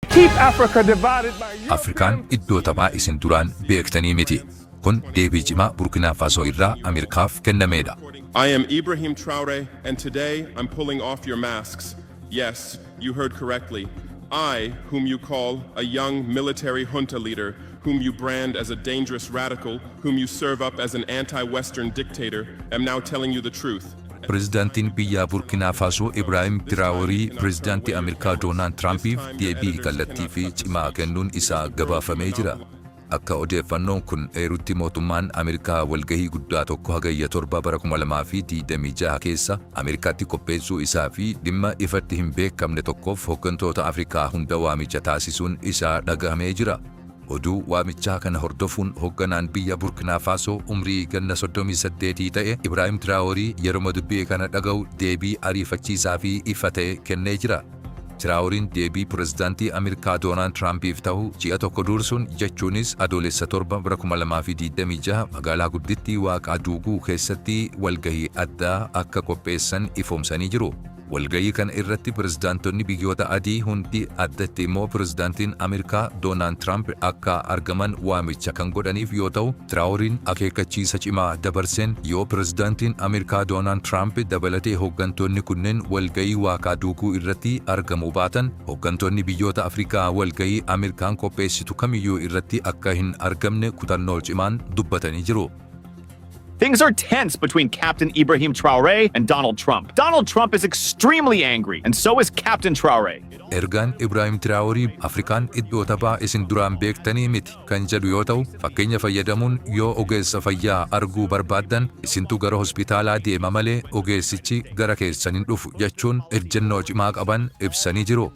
Keep Africa divided by Afrikaan iddoo taphaa isin duraan beektanii miti. Kun deebii cimaa Burkinaa Faasoo irraa Ameerikaaf kennameedha. I am Ibrahim Traore, and today I'm pulling off your masks. Yes, you heard correctly. I, whom you call a young military junta leader, whom you brand as a dangerous radical, whom you serve up as an anti Western dictator, am now telling you the truth. Pireezidaantiin biyya Burkinaa Faasoo Ibraahim Tiraaworii pireezidaantii Ameerikaa Doonaald Tiraampiif deebii kallattii fi cimaa kennuun isaa gabaafamee jira. Akka odeeffannoon kun eerutti, mootummaan Ameerikaa walgahii guddaa tokko Hagayya 7 bara 2026 keessa Ameerikaatti qopheessuu isaa fi dhimma ifatti hin beekamne tokkoof hooggantoota Afrikaa hunda waamicha taasisuun isaa dhagahamee jira. Oduu waamichaa kana hordofuun hoogganaan biyya Burkinaa Faasoo umrii ganna 38 ta'e Ibraahim Tiraaworii yeroo dubbii kana dhaga'u deebii ariifachiisaa fi ifa ta'e kennee jira. Tiraaworiin deebii pireezidaantii Ameerikaa Doonaald Tiraampiif ta'u ji'a tokko dursuun, jechuunis Adoolessa 7 bara 2026 magaalaa guddittii Waaqaaduuguu keessatti walgahii addaa akka qopheessan ifoomsanii jiru. Walgahii kana irratti pireezidaantonni biyyoota adii hundi, addatti immoo pireezidaantiin Ameerikaa Doonaald Tiraamp akka argaman waamicha kan godhaniif yoo ta'u, Tiraaworiin akeekkachiisa cimaa dabarseen yoo pireezidaantiin Ameerikaa Doonaald Tiraamp dabalatee hooggantoonni kunneen walgahii Waaqaaduuguu irratti argamuu baatan, hooggantoonni biyyoota Afrikaa walgahii Ameerikaan qopheessitu kamiyyuu irratti akka hin argamne kutannoo cimaan dubbatanii jiru. Things are tense between Captain Ibrahim Traore and Donald Trump. Donald Trump is extremely angry, and so is Captain Traore. Ergaan Ibraahim Tiraaworii Afrikaan iddoo taphaa isin duraan beektanii miti kan jedhu yoo ta'u, fakkeenya fayyadamuun yoo ogeessa fayyaa arguu barbaaddan isintu gara hospitaalaa deema malee ogeessichi gara keessan hin dhufu jechuun ejjennoo cimaa qaban ibsanii jiru.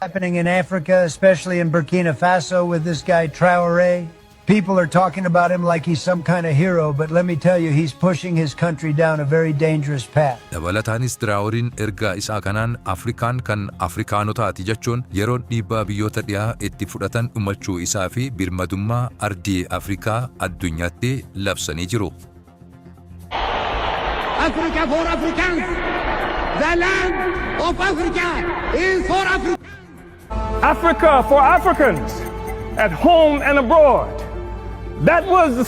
Happening in Africa, especially in Burkina Faso with this guy Traore. People are talking about him like he's some kind of hero, but let me tell you, he's pushing his country down a very dangerous path. Dabalataanis Tiraaworiin ergaa isaa kanaan Afrikaan kan Afrikaanotaati jechuun yeroon dhiibbaa biyyoota dhiyaa itti fudhatan dhumachuu isaa fi birmadummaa ardii Afrikaa addunyaatti labsanii jiru. Africa for Africans. The land of Africa is for Africa. Africa for Africans, at home and abroad. That was the